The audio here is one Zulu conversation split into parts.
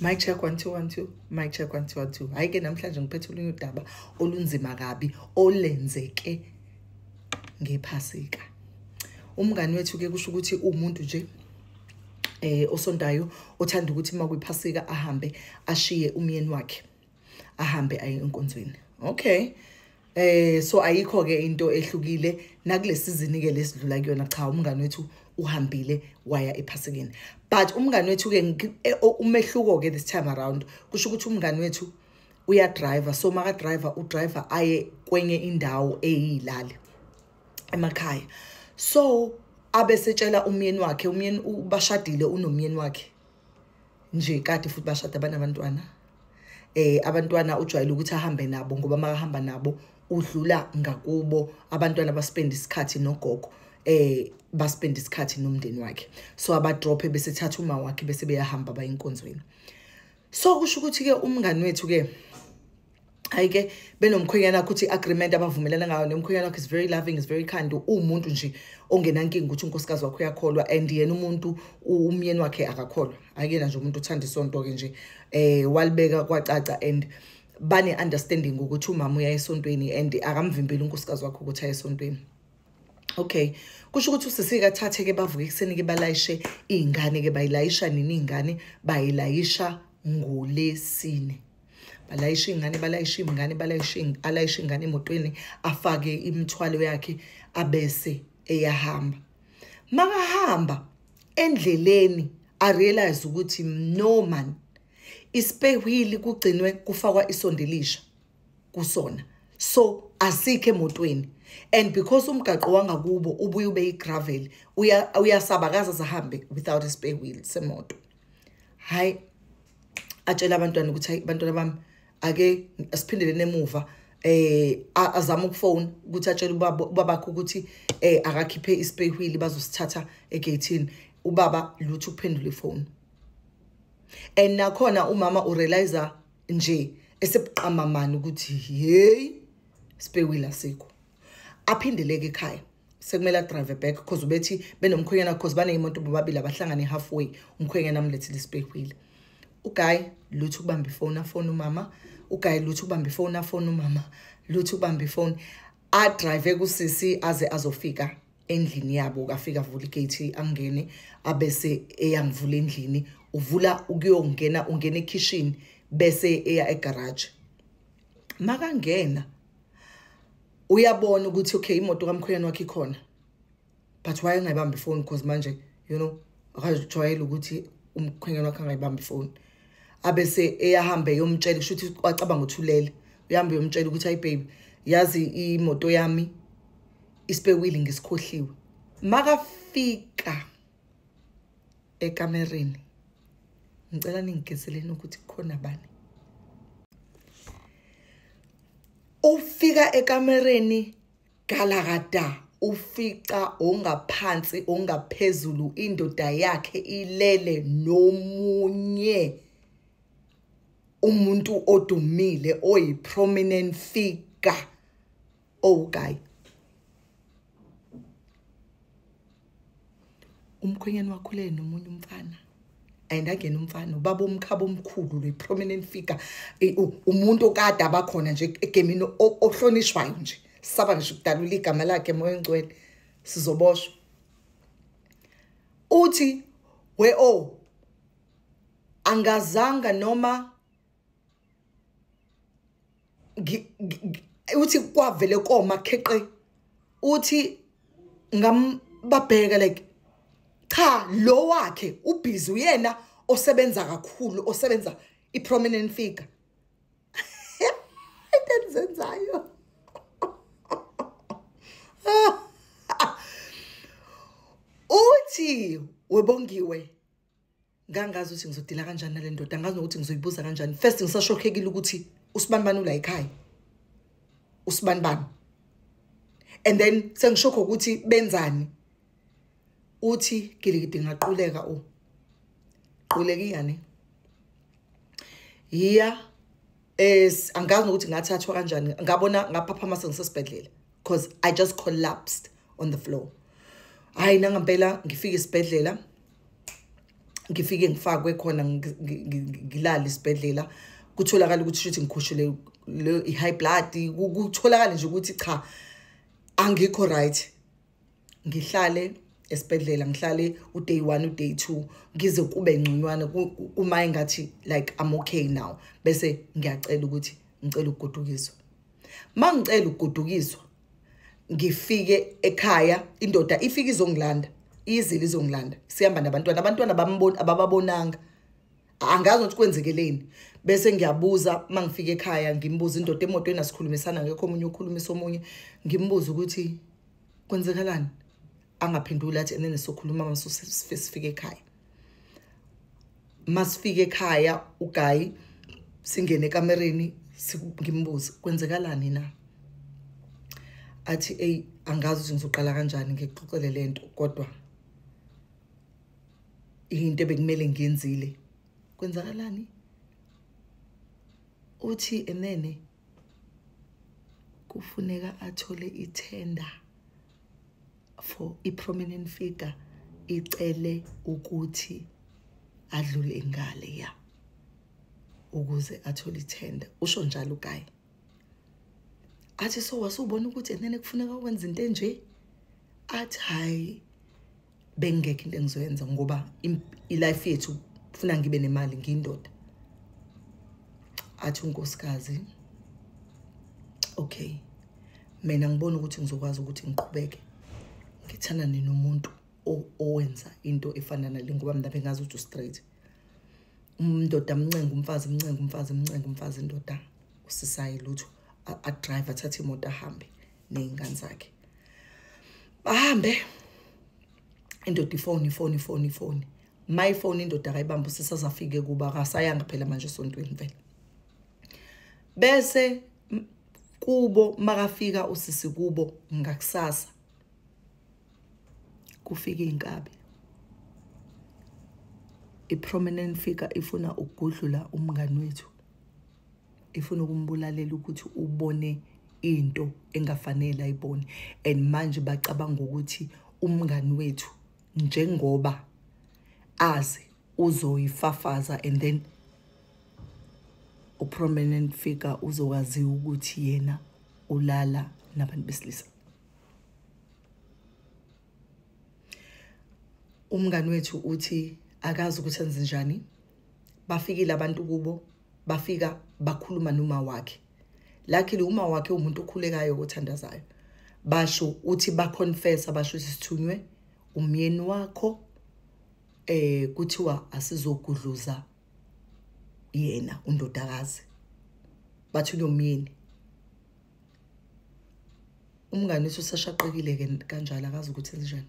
Mic check 1 2 1 2, mic check 1 2 1 2. Hayi ke namhlanje ngiphethe olunye udaba olunzima kabi olenzeke ngephasika. Umngani wethu ke kusho ukuthi umuntu nje osontayo othanda ukuthi makuyiphasika ahambe ashiye umyeni wakhe ahambe aye enkonzweni. Okay. So ayikho ke into ehlukile nakule season ke lesidlula kuyona. Cha, umngani wethu uhambile waya ephasikeni. But umngani wethu ke umehluko ke this time around kusho ukuthi umngani wethu uya driver. So maka driver u driver aye kwenye indawo eyilali emakhaya. So abesetshela umyeni wakhe, umyeni bashadile unomyeni wakhe nje kade futhi bashada banabantwana. Abantwana ujwayele ukuthi ahambe nabo ngoba makahamba nabo udlula ngakubo, abantwana baspend isikhathi nogogo, baspend isikhathi nomndeni wakhe. So abadrophe bese thatha uma wakhe bese beyahamba baye enkonzweni. So kusho ukuthi ke umngani wethu ke ayike benomkhwenyana ukuthi agreement abavumelana ngayo nomkhwenyana wakhe is very loving, is very kind. Umuntu nje ongenankinga ukuthi unkosikazi wakhe uyakholwa and yena umuntu umyeni wakhe akakholwa. Ayikena nje umuntu uthanda isonto ke nje, walibeka kwacaca and bane understanding ukuthi umama uya esontweni and akamvimbeli unkosikazi wakhe ukuthi aye esontweni. Okay, kusho ukuthi usisika athathe ke bavuke ekseni ke balayishe izingane ke bayilayisha nini izingane, bayilayisha ngolesine. Balayisha ingane, balayisha ingane, balayisha alayisha ingane emotweni, afake imithwalo yakhe abese eyahamba. Makahamba endleleni a realize ukuthi no man, ispare wheel kugcinwe kufakwa isondelisha kusona, so asikho emotweni. And because umgaqo wangakubo ubuye ube igravel, uyasabakaza sahambe without a spare wheel semoto. Hayi, atshela abantwana ukuthi hayi bantwana bami ake asiphindele nemuva, azama ukufona ukuthi atshele ubabakhe ukuthi akakhiphe ispare wheel bazosithatha egate-ini. Ubaba lutho ukuphendula ifoni. And nakhona umama urealize nje esebuqamamani ukuthi hey, spare wheel asikho. Aphindeleke ekhaya, sekumele drive back because ubethi benomkhwenyana, because baneyimoto bobabili abahlangane halfway, umkhwenyana amlethile ispare wheel. Uguy lutho ukubamba ifoni afone umama, uguy lutho ukubamba ifoni afone umama, lutho ukubamba ifoni, a drive kusisi aze azofika endlini yabo. Kafika avula igate angene, abese eyangivula endlini, uvula ukuyongena, ungena ekitchen bese eya egarage. Makangena uyabona ukuthi okay imoto kamkhwenyana wakhe ikhona, but why angayibamba ifoni because manje you know akajwayele ukuthi umkhwenyana wakhe angayibamba ifoni. Abese eyahamba yomtshela, kusho ukuthi wacabanga uthulele, uyahamba yomtshela ukuthi hayi baby, yazi imoto yami ispare wheel ngisikhohliwe. Makafika ekamereni, ngicela ningigezeleni ukuthi kukhona bani. Ufika ekamereni galakada, ufica ongaphansi ongaphezulu indoda yakhe ilele nomunye umuntu odumile oyi prominent figure owuguy. Umkhwenyana wakhulele nomunye umfana, and angena umfana ubaba umkhaba omkhulu lo prominent figure, umuntu okade abakhona nje egemini ohlonishwayo nje, saba ngisho ukudalula igama lakhe moya engcwele sizoboshwa. Uthi we oh angazanga noma uthi kwavele koma kheqe, uthi ngambabheka like cha lo wakhe ubhizi uyena osebenza kakhulu, osebenza i-prominent figure. Into enzenzayo. Uthi webongiwe ngangazi ukuthi ngizodila kanjani nale ndoda, angazi nokuthi ngizoyibuza kanjani. First ngisashokhekile ukuthi usibanibani ula ekhaya, usibanibani, and then sengishokho ukuthi benzani. Uthi giligidi ngaquleka, u quleka iyani iya angazi nokuthi ngathathwa kanjani, ngabona ngaphaphama sengisesibhedlela because I just collapsed on the floor. Hayi nangempela ngifika esibhedlela, Ngifike ngifakwe khona, ngilale isibhedlela, kutholakala ukuthi shuthi ngikhushule i-high blood, kutholakala nje ukuthi cha angikho right. Ngihlale esibhedlela, ngihlale u-day 1 u-day 2, ngize kube ngconywana kuma engathi like I'm okay now, bese ngiyacela ukuthi ngicela ukugodukiswa. Mangicela ukugodukiswa ngifike ekhaya, indoda ifike izongilanda, izile izongilanda, sihamba nabantwana, abantwana bambona abababonanga, angazi ukuthi kwenzekeleni. Bese ngiyabuza mangifika ekhaya, ngimbuza indoda emotweni, asikhulumisana ngekho omunye ukhulumisa omunye, ngimbuza ukuthi kwenzekalani, angaphendula athi enene sokhuluma masifike ekhaya. Masifike ekhaya uGayi singene ekamereni, ngimbuza kwenzekalani na, athi ey angazi ukuthi ngizoqala kanjani ngikuxoxele lento, kodwa into ebekumele ngiyenzile. Kwenzakalani? Uthi enene kufuneka athole ithenda for i-prominent figure, icele ukuthi adlule ngale ya ukuze athole ithenda. Usho njalo uGayi. Athi so wasubona ukuthi enene kufuneka wenze into enje? Athi hayi bengekho into engizoyenza ngoba i-life yethu kufuna ngibe nemali, ngiyindoda. Athi unkosikazi okay, mina ngibona ukuthi ngizokwazi ukuthi ngiqhubeke ngithandane nomuntu owenza into efana nale, ngoba mina bengazi ukuthi u-straight. Umndoda amncenga umfazi, mncenga umfazi, mncenga umfazi, indoda usisayi lutho, a-drive athathe imoto ahambe ney'ngane zakhe. Bahambe, indoda ifoni ifoni ifoni ifoni, mayifoni indoda akayibamba, usisazafike kuba akasayanga phela manje esontweni vele. Bese kubo makafika usisi kubo ngakusasa, kufika inkabi, i-prominent figure ifuna ukugudlula umngani wethu, ifuna ukumbulalela ukuthi ubone into engafanele ayibone. And manje bacabanga ukuthi umngani wethu njengoba azi uzoyifafaza, and then u-prominent figure uzokwaziwa ukuthi yena ulala nabantu besilisa. Umngani wethu uthi akazi ukuthi enze njani. Bafikile abantu kubo, bafika bakhuluma noma wakhe. Luckily uma wakhe umuntu okhulekayo othandazayo. Basho uthi baconfessa, basho ukuthi sithunywe umyeni wakho, kuthiwa asizogudluza yena undodakazi, bathunywe umyeni. Umngani wethu usashaqekile ke kanjalo, akazi ukuthi enze njani.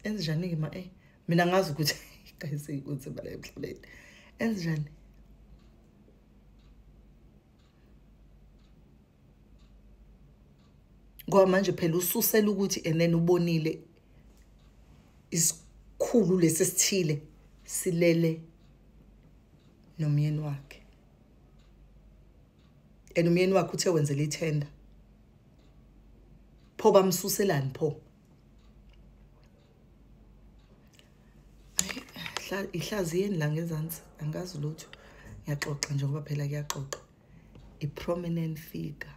Enze njani ke ma mina ngazi ukuthi guys kunzima la emhlabeni. Enze njani? Ngoba manje phela ususela ukuthi and then ubonile isikhulu lesi sithile silele nomyeni wakhe, and umyeni wakhe uthe wenzele ithenda. Pho bamsuselani pho? Ihlaziyeni la ngezansi, angazi lutho, ngiyaxoxa nje ngoba phela kuyaxoxa. I-prominent figure,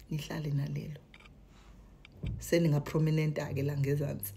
nihlale nalelo, seninga prominent ake la ngezansi.